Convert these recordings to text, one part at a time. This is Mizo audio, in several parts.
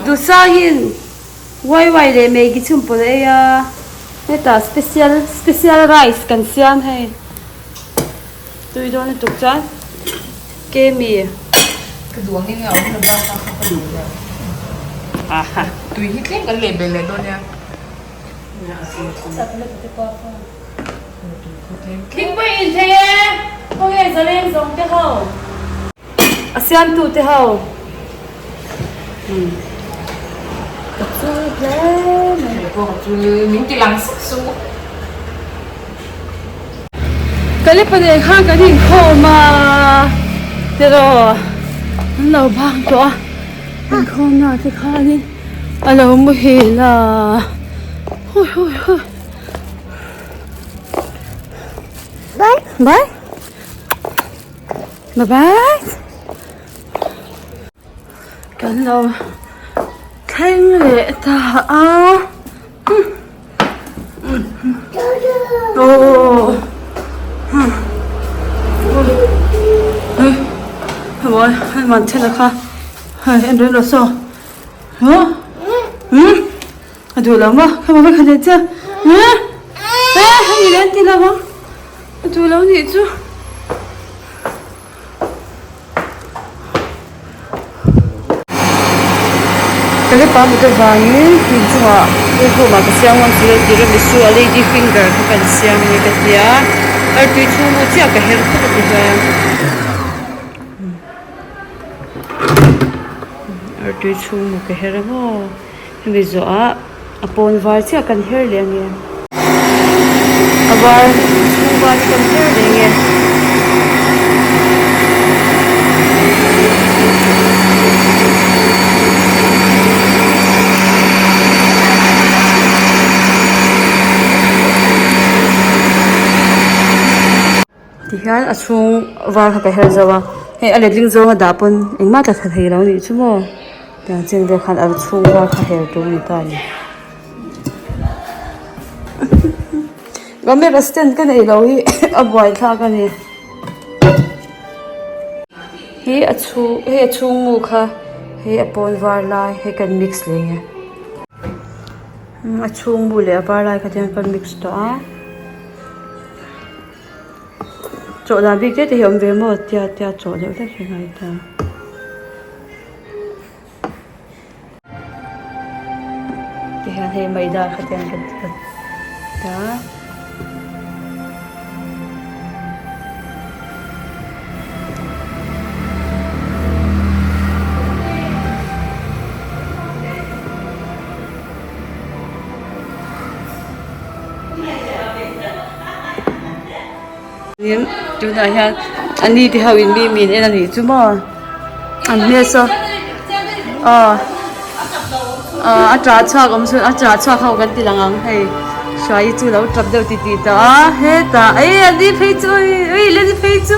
Duhsangin wai wai leh Maggi chhunpawlh a ei a, hetah special special rice kan siam hei tui dawn lutuk chuan kemi. Ka duh angin a awm lo va kha ka duh lo. Aha. Tui hi tlem kan leh belh leh dawn nia. Thingpui in thei e, khawnge zaleng zawng te ho. A siamtu te ho ka chul hle mai. Kei pawh ka chul min ti lang suk suk. Kalepa nen khan kan inkhawm a tiraw an lo bang tawh a inkhawmna te khanin a lo muhil a hui hui hui bye bye. Bye bye. Kan lo thleng leh ta a. Oh. Hei hei man thil a kha. Hei en reng lo saw. Huh? Hmm? A duh lo maw? Kha ma kha leh che. Huh? Eh, hei ni leh an ti lo ang. A duh lo nih chu. Ka lepa mut avangin inchungah room ah ka siam ngam si lo tiramisu a lady finger kha kan siam a ni ka ti a artui chhung mu chiah ka her phawt a ti hian artui chhung mu ka her a maw. Hemi zawhah a pawn var chiah kan her leh ange. A var chhung var hi kan her leh ange. Tihian a chhung var kha ka her zo a hei a letling zawnga dah pawn engmah tla thla thei lo anih chu maw tiang chen vel khan a chhung var kha her tur a ni ta a ni camera stand ka neih loh hi a buaithlak a ni hi a chhung hei a chhung mu kha hei a pawn var lai hei kan mix leh nge a chhung mu leh a var lai kha tiang kan mix tawh a. Chawh dan bik te te hi a awm ve maw tia tia chawh deuh hlek hi a ngai ta. Tihian hei maida kha te an rawn ti ta. Tunah hian a ni te ho in mi min en a nih chu maw an hmel saw aw a tah chhuak awm chuan a tah chhuak ho kan ti lang ang hei hruai chu lo tap deuh titih tawh a hetah ei a ni phei chu ei la ni phei chu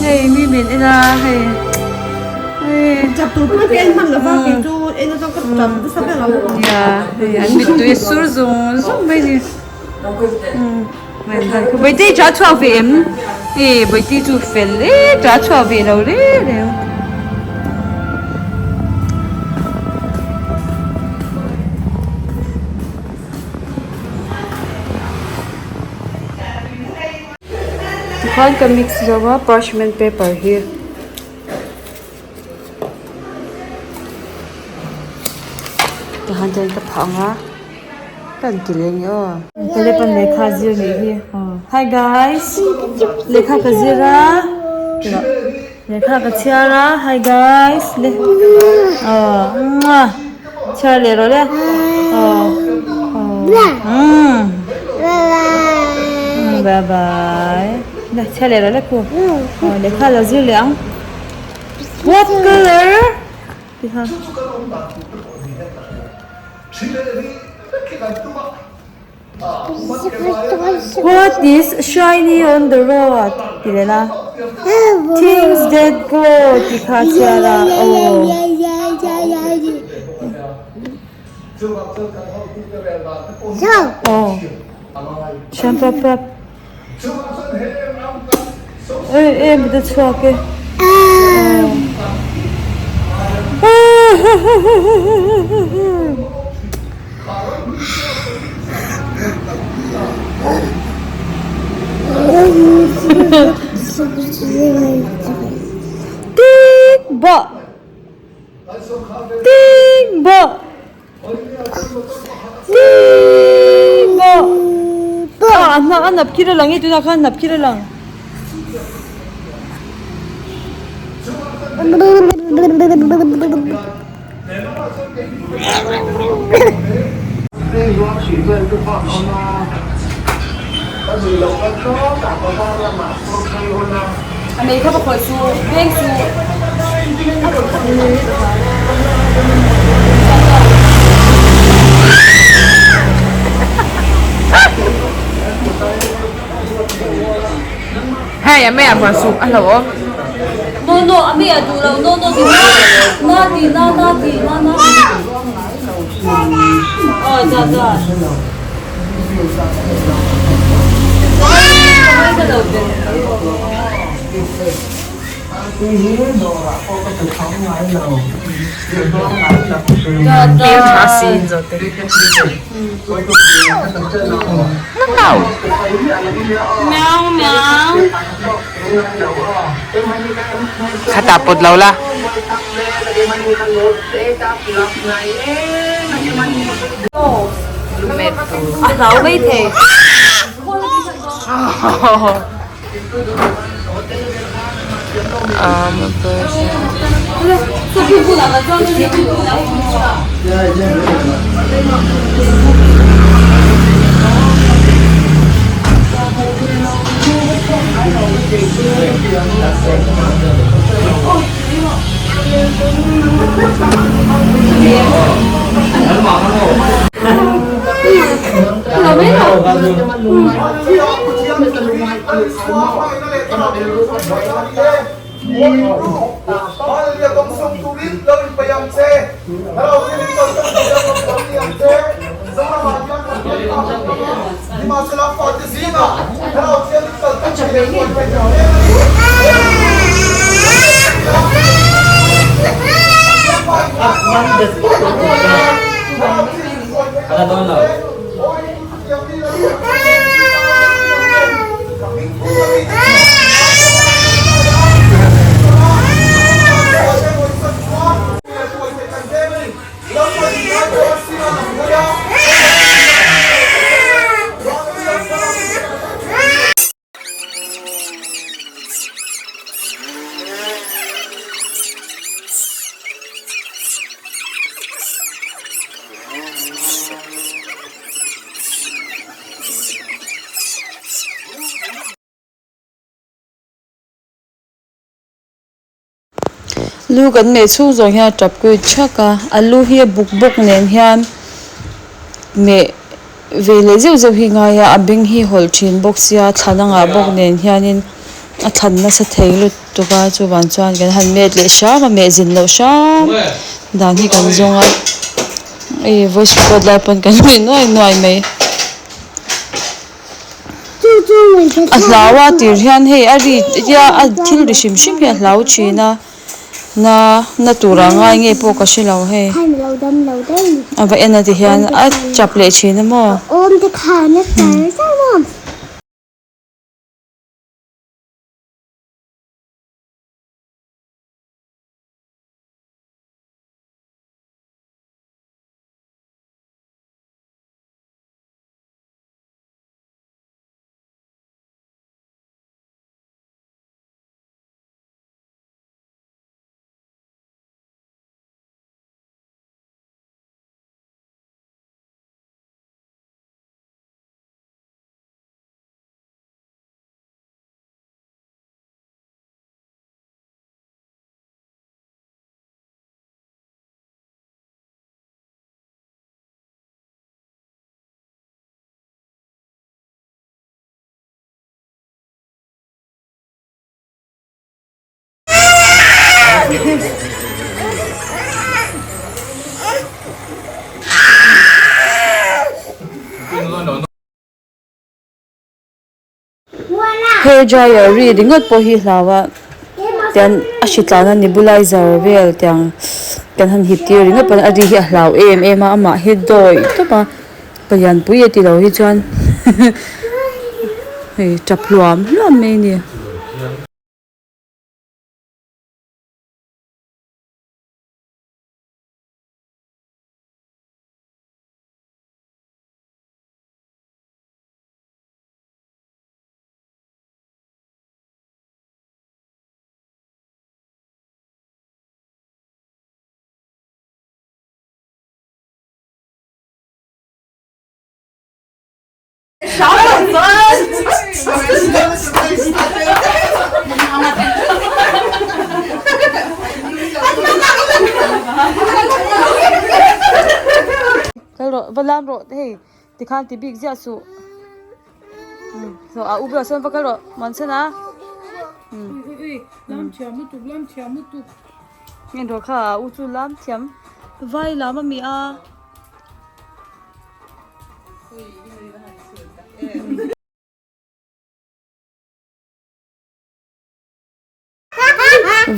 hei mi min en a hei. An mittui a sur zung zung mai a ni Bawihtei tah chhuak ve em e Bawihtei chu fel e tah chhuak ve lo reng reng. Tikhan ka mix zo a parchment paper hi. Tihan chuan ka phah ang a ka han ti leh nge aw Caleb-a lehkha a zir nih hi hi guys lehkha ka zir a lehkha ka chhiar a hi guys le aw chhiar leh rawh le aw umm bye bye chhiar leh rawh le khu aw lehkha lo zir leh ang. What color? What is shiny on the road? Ti leh la. Things that go ti kha chhiar a aw. Aw. Thiam pap pap. Ê ê mit a chhuak e. Aw. Tik bawh Tik bawh Tik bawh Ah a hnak a nap khir a lang e tunah khan nap khir a lang. Hei a mei ah huan suk a hlauh awm. No no a mei ah duh lo no no ti na ti na na ti na na ti aw za za. Hmel tha si in zawh te. Meow meow. Khatah pawt lo la. A hlau mai thei. Lu kan meh chhung zawng hian a tap kui thak a a lu hi a buk bawk nen hian meh ve leh zeuh zeuh hi a ngai a a beng hi hawlh thin bawk sia thlan a ngah bawk nen hianin a thlan nasa thei lutuk a chuvang chuan kan han met leh hram a meh zin loh hram dan hi kan zawng a hei voice record lai pawn kan nuih nuai nuai mai. A hlau a tir hian hei a ri tia a thil ri hrim hrim hi a hlau thin a na na tura ngai nge pawh ka hre lo hei a va en a ti hian a chap leh thin a maw. Hair dryer ri ringawt pawh hi hlau a tian a hri tlan a nebulizer vel tiang. kan han hip tir ringawt pawn a ri hi a hlau em em a amah hi dawi tawp a palianpui e tilo hi chuan hei tap hluam hluam mai a ni. Kal rawh va lam rawh hei tikhan ti bik ziah suh a u bulah sawn va kal rawh muan sen a ngen rawh kha a u chu lam thiam vai lam a mi a.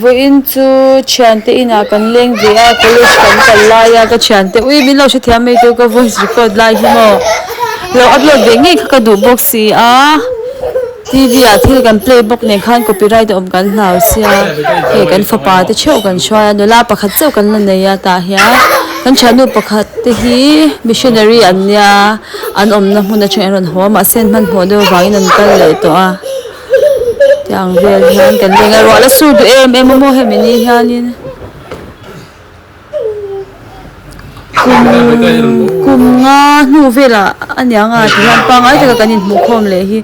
Vawiin chu thiante inah kan leng ve a college kan kal lai a ka thiante ui min lo hrethiam mai teu ka voice record lai hi maw lo upload ve ngei kha ka duh bawk si a T_V ah thil kan play bawk nen khan copyright a awm kan hlau sia hei kan fapa te theuh kan hruai a nula pakhat chauh kan la nei a tah hian kan thiannu pakhat te hi missionary an nia an awmna hmun atangin an rawn haw a mahse an hmanhmawh deuh avangin an kal leh tawh a. Tiang vel hian kan leng a ruah la sur duh em em a maw hemi ni hianin kum kum nga hnu velah a niang a ti hian pangngai taka kan inhmuh khawm leh hi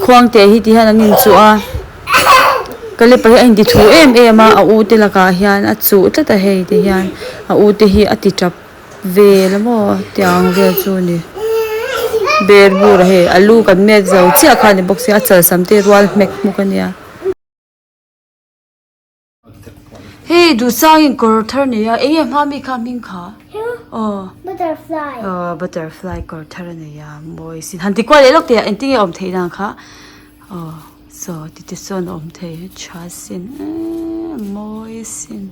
khuang te hi ti hian an inchuh a kalepa hi a inti thu em em a a u te lakah hian a chuh tlat a hei ti hian a u te hi a ti tap. Vel a maw tiang vel chu a ni ber bur a hei alu kan mek zo chiah kha a ni bawk sia a chalsam te rual hmek hmuk a nia. Hei duhsangin kawr thar nei a eng nge hma mi kha hming kha aw aw butterfly kawr thar a nei a mawi sin han ti kual leh lawk teh a engtin nge awm theih dan kha aw saw ti te sawn a awm thei tha sin eee mawi sin.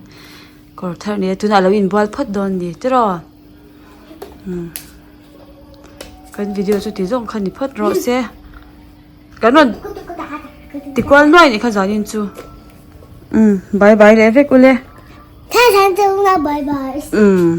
Kawr thar nia tunah alo inbual phawt dawn ni tiraw umm kan video chu ti zawng kha ni phawt rawh se kan rawn ti kual nuai nih kha zanin chu umm bye bye leh vek ule bye bye umm.